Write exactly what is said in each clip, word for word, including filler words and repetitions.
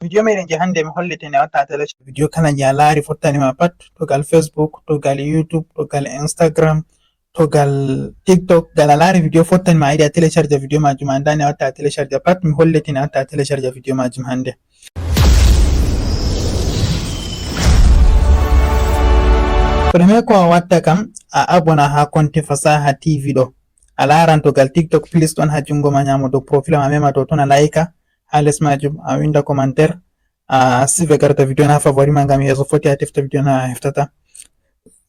Video meɗen je hannde mi hollitine watta télécharge. Video kala je a laari fottani ma pat, to gal Facebook, to gal YouTube, to gal Instagram, to gal TikTok, gal a laari video fottani ma a yiɗi a télécharge video majum a anndani a watta a télécharge pat, mi hollitine watta a télécharge video majum hannde. Premier ko a watta kam a abona ha konte Fasaha T V ɗo. A laran to gal TikTok plus ɗon ha jungo ma nyamo dow profil ma mema to ton a layka ha les majum a winda commentaire a sive garta video na favori ma ngam yeso foti a tefta video na a heftata.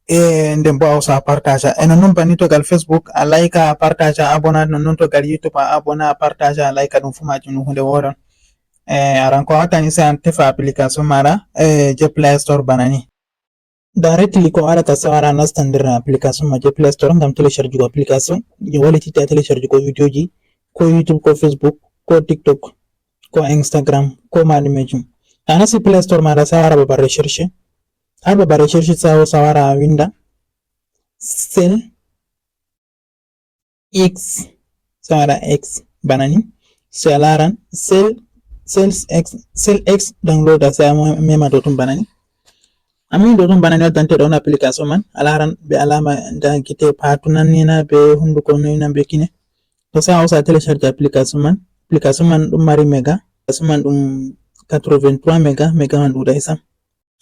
E nden bo a hosa a partager e nonnon banni to gal Facebook a layka a partager a abona nonnon to gal YouTube a abona a partager a layka ɗum fu majum ɗum hunde wore on. E aran ko a watta ni sai a tefa application maɗa e je Play Store bana ni. Directly ko a waɗata sai a wara a nasta nder application ma je Play Store ngam télécharge go application je wallititta a télécharge go video ji ko YouTube ko Facebook ko TikTok ko Instagram ko mari majum. To a nasti Play Store maɗa sai a wara babal recherche. Ha babal recherche sai a hosa a wara a winda Sel X sai a waɗa X bana ni. Sai a laran Sel Sel X Sel X downloader sai a mema dow tun bana ni. A memi dow tun bana ni waddante ɗo on application man a laran be alama nda gite patu nan ni na be hunduko noy na be kine. To sai a hosa a télécharge application man. Application man ɗum mari mega. Application man ɗum quatre-vingt-trois mega. Mega man ɗuɗai sam.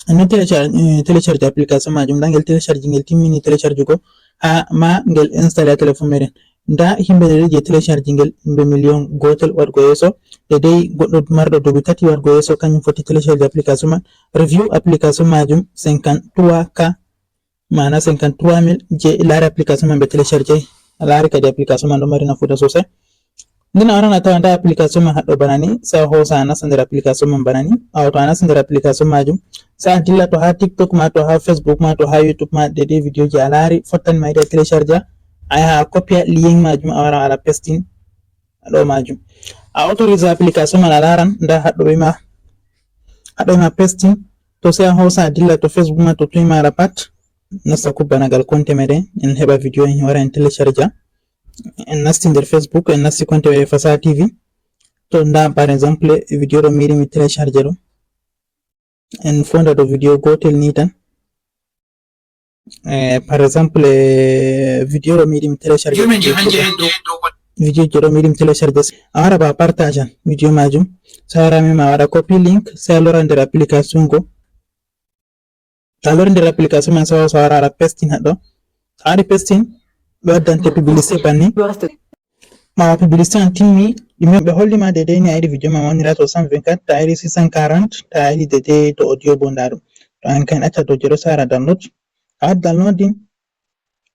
En non télécharge application majum nda ngel télécharge ngel timmini télécharge go ha ma ngel installe ha téléphone meɗen. Nda himɓe ɗiɗi je télécharge ngel himɓe million gotel waɗgo yeso. Dedei goɗɗo marɗo duuɓi tati waɗgo yeso kanjum foti télécharge application man. Review application majum cinquante-trois K mana cinquante-trois mille je laari application man ɓe télécharge. A laari kadi application man ɗo mari nafuda sosai. Nden a waran a tawa nda application man haɗɗo bana ni sai a hosa a nasta nder application man bana ni. Ɓawo to a nasti nder application majum sai a dilla to ha TikTok ma to ha Facebook ma to ha YouTube ma dedei video ji a laari fottani ma yiɗi a télécharge a yaha a copia lien majum a wara a waɗa pasting. Ɗo majum a autorise application man a laran nda haɗɗo ɓe ma haɗɗo ɓe ma pasting. To sai a hosa a dilla to Facebook ma to toy maɗa pat nasta kubbanagal konte meɗen en heɓa video en wara en télécharge. En nasti nder Facebook en nasti konte ɓe Fasaha T V. To nda par exemple video ɗo mi yiɗi mi télécharge ɗum. En fonda ɗo video gotel ni tan. Eh, par exemple eh, video ɗo mi yiɗi mi télécharge video je ɗo mi yiɗi mi télécharge a wara ba partage an video majum. Sai a wara mema a waɗa copy link sai a lora nder application go. To a lori nder application man sai a wara pasting haɗɗo. To a waɗi pasting ɓe waddante publicité banni. Ɓawo publicité on timmi ɗume ɓe holli ma dedei ni a yiɗi video ma wonira to cent vingt-quatre to a yiɗi six cent quarante to a yiɗi dedei to audio bo nda ɗum. To an kan acca dow je ɗo sai a waɗa download. A waɗi downloading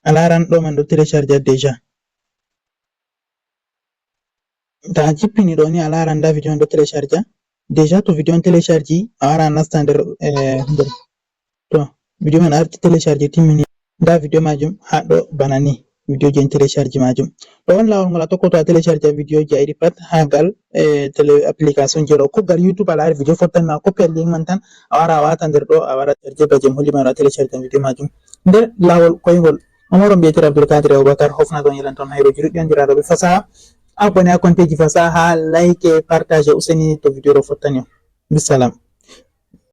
a laran ɗo man ɗo télécharge déjà. To a jippini ɗo ni a laran nda video on ɗo télécharge déjà to video on télécharge a wara a nasta nder eh, nder to video man arti télécharge timmini nda video majum ha ɗo bana ni video je en télécharge majum. Ɗo on lawol ngol a tokkoto a télécharge video ji a yiɗi pat ha gal eh, télé application je ɗo ko gal YouTube a laari video fottani ma copie lien man tan a wara a wata nder ɗo a wara télécharge ba je en holli ma ɗo a télécharge video majum. Nder lawol koyngol Omaro mbiyetee Abdulkadir Abubakar hofna ɗon yelanton hayro juriɗi on jiraaɗo ɓe fasaha. Abonné a konteji fasaha like partage useni to video ɗo fottani on. Bisalam.